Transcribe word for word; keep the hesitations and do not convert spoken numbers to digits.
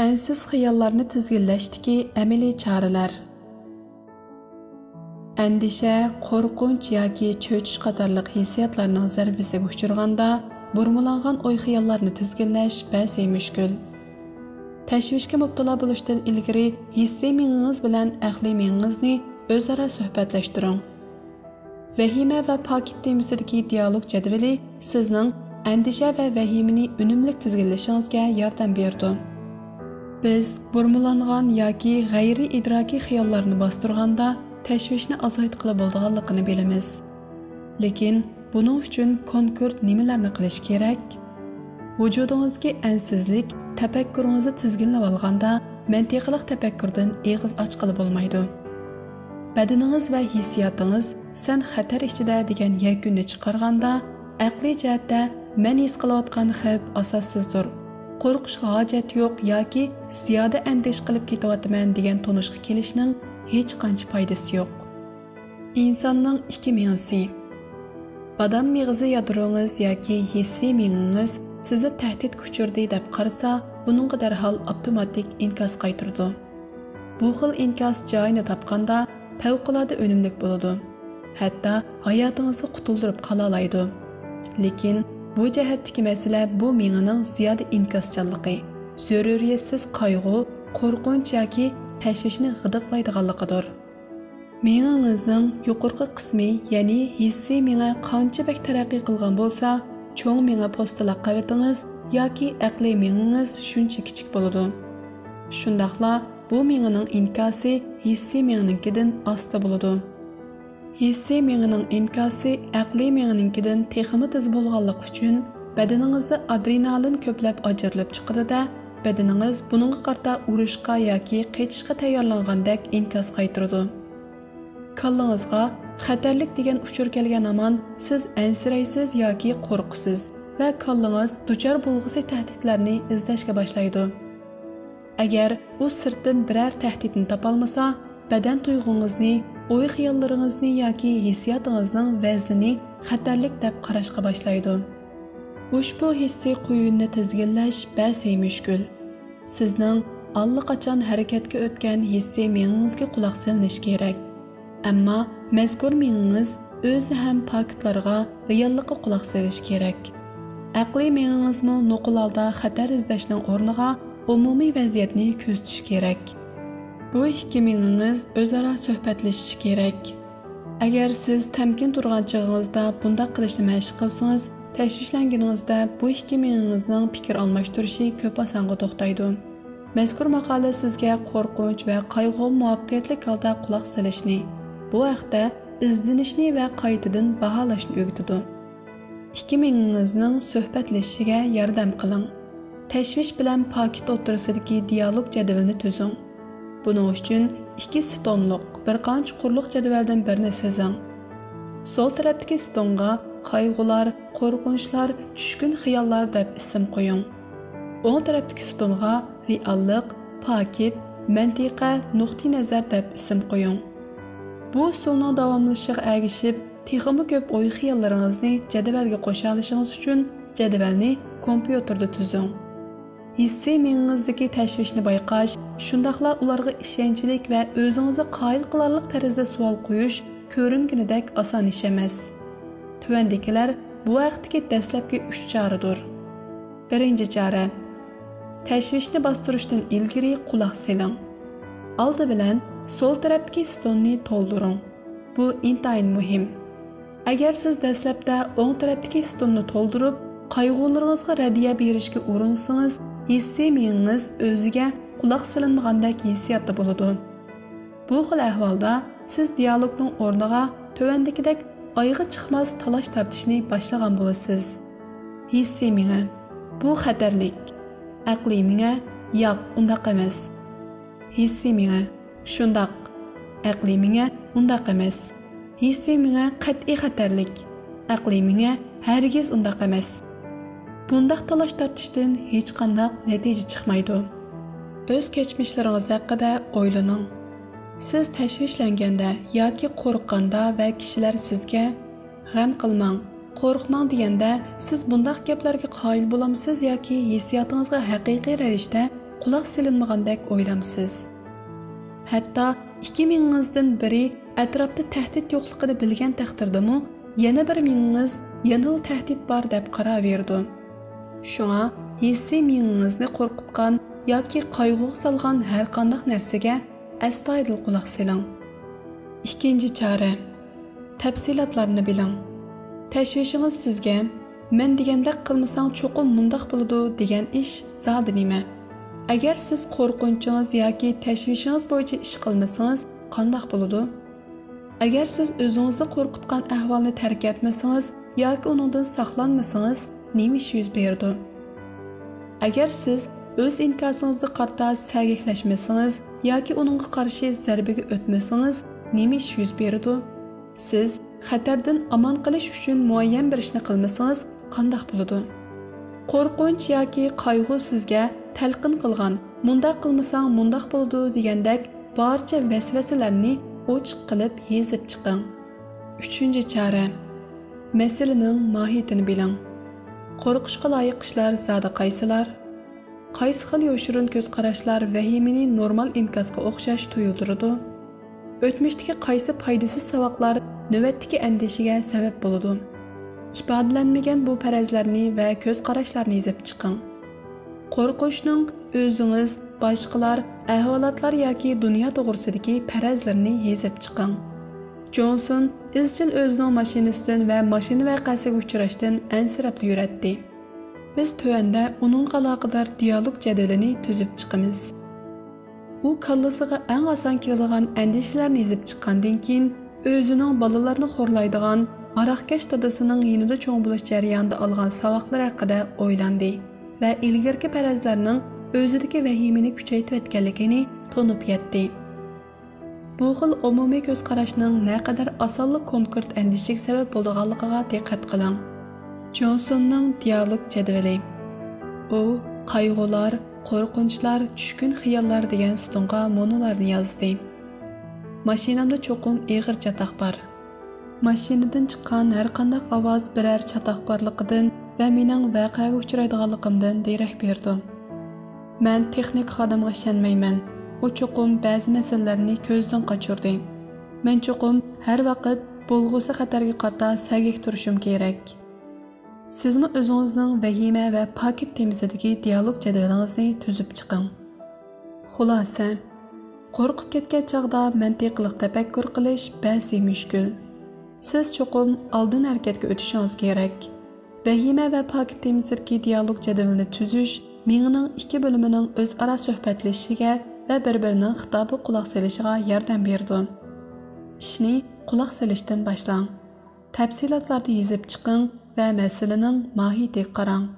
ئەنسىز خىياللارنى تىزگىنلەشتىكى ئەمەلىي چارىلەر. ئەندىشە، قورقۇنچ ياكى چۆچۈش قاتارلىق ھېسسىياتلارنىڭ زەربىسىگە ئۇچرىغاندا، بۇرمىلانغان ئوي-خىياللارنى تىزگىنلەش بەسى مۈشكۈل. تەشۋىشكە مۇپتىلا بولۇشتىن ئىلگىرى ھېسسىي مېڭىڭىز بىلەن ئەقلىي مېڭىڭىزنى ئۆزئارا سۆھبەتلەشتۈرۈڭ. ۋەھىمە ۋە پاكىت تېمىسىدىكى دىيالوگ جەدۋىلى سىزنىڭ ئەندىشە ۋە ۋەھىمىنى ئۈنۈملۈك تىزگىنلىشىڭىزگە ياردەم بېرىدۇ. بىز بۇرمىلانغان ياكى غەيرىي ئىدراكىي خىياللارنى باستۇرغاندا تەشۋىشنى ئازايتقىلى بولىدىغانلىقىنى بىلىمىز. لېكىن بۇنىڭ ئۈچۈن كونكرېت نېمىلەرنى قىلىش كېرەك؟ ۋۇجۇدىڭىزدىكى ئەنسىزلىك تەپەككۇرىڭىزنى تىزگىنلىۋالغاندا، مەنتىقلىق تەپەككۇردىن ئېغىز ئاچقىلى بولمايدۇ. بەدىنىڭىز ۋە ھېسسىياتىڭىز «سەن خەتەر ئىچىدە» دېگەن يەكۈننى چىقارغاندا، ئەقلىي جەھەتتە «مەن ھېس قىلىۋاتقان خەۋپ ئاساسسىزدۇر، قورقۇشقا ھاجەت يوق» ياكى «زىيادە ئەندىشە قىلىپ كېتىۋاتىمەن» دېگەن تونۇشقا كېلىشنىڭ ھېچقانچە پايدىسى يوق. ئىنساننىڭ ئىككى مېڭىسى. بادام مېغىزى يادروڭىز ياكى ھېسسىي مېڭىڭىز سىزنى تەھدىتكە ئۇچرىدى دەپ قارىسا، بۇنىڭغا دەرھال ئاپتوماتىك ئىنكاس قايتۇرىدۇ. بۇ خىل ئىنكاس جايىنى تاپقاندا، پەۋقۇلئاددە ئۈنۈملۈك بولىدۇ. ھەتتا ھاياتىڭىزنى قۇتۇلدۇرۇپ قالالايدۇ. لېكىن بۇ جەھەتتىكى مەسىلە بۇ مېڭىنىڭ زىيادە ئىنكاسچانلىقى، زۆرۈرىيەتسىز قايغۇ، قورقۇنچ ياكى تەشۋىشنى غىدىقلايدىغانلىقىدۇر. مېڭىڭىزنىڭ يۇقىرىقى قىسمى، يەنى ھېسسىي مېڭە قانچە بەك تەرەققىي قىلغان بولسا، چوڭ مېڭە پوستىلاق قەۋىتىڭىز ياكى ئەقلىي مېڭىڭىز شۇنچە كىچىك بولىدۇ. شۇنداقلا بۇ مېڭىنىڭ ئىنكاسى ھېسسىي مېڭىنىڭكىدىن ئاستا بولىدۇ. ھېسسىي مېڭىنىڭ ئىنكاسى ئەقلىي مېڭىنىڭكىدىن تېخىمۇ تېز بولغانلىقى ئۈچۈن، بەدىنىڭىزدە ئادرېنالىن كۆپلەپ ئاجرىلىپ چىقىدۇ-دە، بەدىنىڭىز بۇنىڭغا قارىتا ئۇرۇشقا ياكى قېچىشقا تەييارلانغاندەك ئىنكاس قايتۇرىدۇ. كاللىڭىزغا خەتەرلىك دېگەن ئۇچۇر كەلگەن ھامان سىز ئەنسىرەيسىز ياكى قورقىسىز ۋە كاللىڭىز دۇچار بولغۇسى تەھدىتلەرنى ئىزدەشكە باشلايدۇ. ئەگەر ئۇ سىرتتىن بىرەر تەھدىتنى تاپالمىسا، بەدەن تۇيغۇڭىزنى، ئوي-خىياللىرىڭىزنى ياكى ھېسسىياتىڭىزنىڭ ۋەزنىنى خەتەرلىك دەپ قاراشقا باشلايدۇ. ئۇشبۇ ھېسسىي قۇيۇننى تىزگىنلەش بەسى مۈشكۈل. سىزنىڭ ئاللىقاچان ھەرىكەتكە ئۆتكەن ھېسسىي مېڭىڭىزگە قۇلاق سېلىنىش كېرەك. ئەمما مەزكۇر مېڭىڭىز ئۆزى ھەم پاكىتلارغا، رېئاللىققا قۇلاق سېلىش كېرەك. ئەقلىي مېڭىڭىزمۇ نوقۇل ھالدا خەتەر ئىزدەشنىڭ ئورنىغا ئومۇمىي ۋەزىيەتنى كۆزىتىش كېرەك. بۇ ئىككى مېڭىڭىز ئۆزئارا سۆھبەتلىشىشى كېرەك. ئەگەر سىز تەمكىن تۇرغان چېغىڭىزدا بۇنداق قىلىشنى مەشىق قىلسىڭىز، تەشۋىشلەنگىنىڭىزدە بۇ ئىككى مېڭىڭىزنىڭ پىكىر ئالماشتۇرۇشى كۆپ ئاسانغا توختايدۇ. مەزكۇر ماقالە سىزگە قورقۇنچ ۋە قايغۇغا مۇۋەپپەقىيەتلىك ھالدا قۇلاق سېلىشنى، بۇ ھەقتە ئىزدىنىشنى ۋە قايتىدىن باھالاشنى ئۆگىتىدۇ. ئىككى مېڭىڭىزنىڭ سۆھبەتلىشىشىگە ياردەم قىلىڭ. تەشۋىش بىلەن پاكىت ئوتتۇرىسىدىكى دىيالوگ جەدۋىلىنى تۈزۈڭ. بۇنىڭ ئۈچۈن ئىككى ستونلۇق، بىر قانچە قۇرلۇق جەدۋەلدىن بىرنى سىزىڭ. سول تەرەپتىكى ستونغا قايغۇلار، قورقۇنچلار، چۈشكۈن خىياللار دەپ ئىسىم قويۇڭ. ئوڭ تەرەپتىكى ستونغا رېئاللىق، پاكىت، مەنتىقە، نۇقتىئىنەزەر دەپ ئىسىم قويۇڭ. بۇ ئۇسۇلنىڭ داۋاملىشىشىغا ئەگىشىپ، تېخىمۇ كۆپ ئوي-خىياللىرىڭىزنى جەدۋەلگە قوشالىشىڭىز ئۈچۈن، جەدۋەلنى كومپيۇتېردا تۈزۈڭ. ھېسسىي مېڭىڭىزدىكى تەشۋىشنى بايقاش، شۇنداقلا ئۇلارغا ئىشەنچلىك ۋە ئۆزىڭىزنى قايىل قىلارلىق تەرزدە سوئال قويۇش كۆرۈنگىنىدەك ئاسان ئىش ئەمەس. تۆۋەندىكىلەر بۇ ھەقتىكى دەسلەپكى ئۈچ چارىدۇر. بىرىنچى چارە. تەشۋىشنى باستۇرۇشتىن ئىلگىرى قۇلاق سېلىڭ. ئالدى بىلەن سول تەرەپتىكى ستوننى تولدۇرۇڭ. بۇ ئىنتايىن مۇھىم. ئەگەر سىز دەسلەپتە ئوڭ تەرەپتىكى ستوننى تولدۇرۇپ، قايغۇلىرىڭىزغا رەددىيە بېرىشكە ئۇرۇنسىڭىز، ھېسسىي مېڭىڭىز ئۆزىگە قۇلاق سېلىنمىغاندەك ھېسسىياتتا بولىدۇ. بۇ خىل ئەھۋالدا سىز دىيالوگنىڭ ئورنىغا تۆۋەندىكىدەك ئايىغى چىقماس تالاش-تارتىشنى باشلىغان بولىسىز. ھېسسىي مېڭە: بۇ خەتەرلىك. ئەقلىي مېڭە: ياق، ئۇنداق ئەمەس. ھېسسىي مېڭە: شۇنداق. ئەقلىي مېڭە: ئۇنداق ئەمەس. ھېسسىي مېڭە: قەتئىي خەتەرلىك. ئەقلىي مېڭە: ھەرگىز ئۇنداق ئەمەس. بۇنداق تالاش-تارتىشتىن ھېچقانداق نەتىجە چىقمايدۇ. ئۆز كەچمىشلىرىڭىز ھەققىدە ئويلىنىڭ. سىز تەشۋىشلەنگەندە ياكى قورققاندا ۋە كىشىلەر سىزگە «غەم قىلماڭ، قورقماڭ» دېگەندە، سىز بۇنداق گەپلەرگە قايىل بولامسىز ياكى ھېسسىياتىڭىزغا ھەقىقىي رەۋىشتە قۇلاق سېلىنمىغاندەك ئويلامسىز؟ ھەتتا ئىككى مېڭىڭىزدىن بىرى ئەتراپتا تەھدىت يوقلۇقىنى بىلگەن تەقدىردىمۇ، يەنە بىر مېڭىڭىز يەنىلا تەھدىت بار دەپ قاراۋېرىدۇ. شۇڭا ھېسسىي مېڭىڭىزنى قورقۇتقان ياكى قايغۇغا سالغان ھەرقانداق نەرسىگە ئەستايىدىل قۇلاق سېلىڭ. ئىككىنچى چارە، تەپسىلاتلارنى بىلىڭ. تەشۋىشىڭىز سىزگە، «مەن دېگەندەك قىلمىساڭ چوقۇم مۇنداق بولىدۇ» دېگەن ئىش زادى نېمە؟ ئەگەر سىز قورقۇنچىڭىز ياكى تەشۋىشىڭىز بويىچە ئىش قىلمىسىڭىز، قانداق بولىدۇ؟ ئەگەر سىز ئۆزىڭىزنى قورقۇتقان ئەھۋالنى تەرك ئەتمىسىڭىز ياكى ئۇنىڭدىن ساقلانمىسىڭىز، نېمە ئىش يۈز بېرىدۇ؟ ئەگەر سىز ئۆز ئىنكاسىڭىزغا قارىتا سەگەكلەشمىسىڭىز ياكى ئۇنىڭغا قارشى زەربىگە ئۆتمىسىڭىز، نېمە ئىش يۈز بېرىدۇ؟ سىز خەتەردىن ئامان قېلىش ئۈچۈن مۇئەييەن بىر ئىشنى قىلمىسىڭىز، قانداق بولىدۇ؟ قورقۇنچ ياكى قايغۇ سىزگە تەلقىن قىلغان، «مۇنداق قىلمىساڭ مۇنداق بولىدۇ» دېگەندەك بارچە ۋەسۋەسىلەرنى ئوچۇق قىلىپ يېزىپ چىقىڭ. ئۈچىنچى چارە، مەسىلىنىڭ ماھىيىتىنى بىلىڭ. قورقۇشقا لايىق ئىشلار زادى قايسىلار؟ قايسى خىل يوشۇرۇن كۆز قاراشلار ۋەھىمىنى نورمال ئىنكاسقا ئوخشاش تۇيۇلدۇرىدۇ؟ ئۆتمۈشتىكى قايسى پايدىسىز ساۋاقلار نۆۋەتتىكى ئەندىشىگە سەۋەب بولىدۇ؟ ئىپادىلەنمىگەن بۇ پەرەزلەرنى ۋە كۆز قاراشلارنى يېزىپ چىقىڭ. قورقۇنچنىڭ ئۆزىڭىز، باشقىلار، ئەھۋالاتلار ياكى دۇنيا توغرىسىدىكى پەرەزلىرىنى يېزىپ چىقىڭ. جونسون ئىزچىل ئۆزىنىڭ ماشىنىسىدىن ۋە ماشىنا ۋەقەسىگە ئۇچراشتىن ئەنسىرەپلا يۈرەتتى. بىز تۆۋەندە ئۇنىڭغا ئالاقىدار دىيالوگ جەدۋىلىنى تۈزۈپ چىقىمىز. ئۇ كاللىسىغا ئەڭ ئاسان كېلىدىغان ئەندىشىلەرنى يېزىپ چىققاندىن كېيىن، ئۆزىنىڭ بالىلارنى خورلايدىغان ھاراقكەش دادىسىنىڭ يېنىدا چوڭ بولۇش جەريانىدا ئالغان ساۋاقلىرى ھەققىدە ئويلاندى ۋە ئىلگىرىكى پەرەزلەرنىڭ ئۆزىدىكى ۋەھىمىنى كۈچەيتىۋەتكەنلىكىنى تونۇپ يەتتى. بۇ خىل ئومۇمىي كۆز قاراشنىڭ نەقەدەر ئاسانلا كونكرېت ئەندىشىگە سەۋەب بولىدىغانلىقىغا دىققەت قىلىڭ. جونسوننىڭ دىيالوگ جەدۋىلى. ئۇ قايغۇلار، قورقۇنچلار، چۈشكۈن خىياللار دېگەن ستونغا مۇنۇلارنى يازدى: «ماشىنامدا چوقۇم ئېغىر چاتاق بار. ماشىنىدىن چىققان ھەرقانداق ئاۋاز بىرەر چاتاق بارلىقىدىن ۋە مېنىڭ ۋەقەگە ئۇچرايدىغانلىقىمدىن دېرەك بېرىدۇ. مەن تېخنىك خادىمغا ئىشەنمەيمەن. ئۇ چوقۇم بەزى مەسىلىلەرنى كۆزدىن قاچۇردى. مەن چوقۇم ھەر ۋاقىت بولغۇسى خەتەرگە قارىتا سەگەك تۇرۇشۇم كېرەك.» سىزمۇ ئۆزىڭىزنىڭ ۋەھىمە ۋە پاكىت تېمىسىدىكى دىيالوگ جەدۋىلىڭىزنى تۈزۈپ چىقىڭ. خۇلاسە، قورقۇپ كەتكەن چاغدا مەنتىقلىق تەپەككۇر قىلىش بەسى مۈشكۈل. سىز چوقۇم ئالدىن ھەرىكەتكە ئۆتۈشىڭىز كېرەك. ۋەھىمە ۋە پاكىت تېمىسىدىكى دىيالوگ جەدۋىلىنى تۈزۈش مېڭىنىڭ ئىككى بۆلۈمىنىڭ ئۆزئارا سۆھبەتلىشىشىگە ۋە بىر-بىرىنىڭ خىتابىغا قۇلاق سېلىشىغا ياردەم بېرىدۇ. ئىشنى قۇلاق سېلىشتىن باشلاڭ. تەپسىلاتلارنى يېزىپ چىقىڭ ۋە مەسىلىنىڭ ماھىيىتىگە قاراڭ.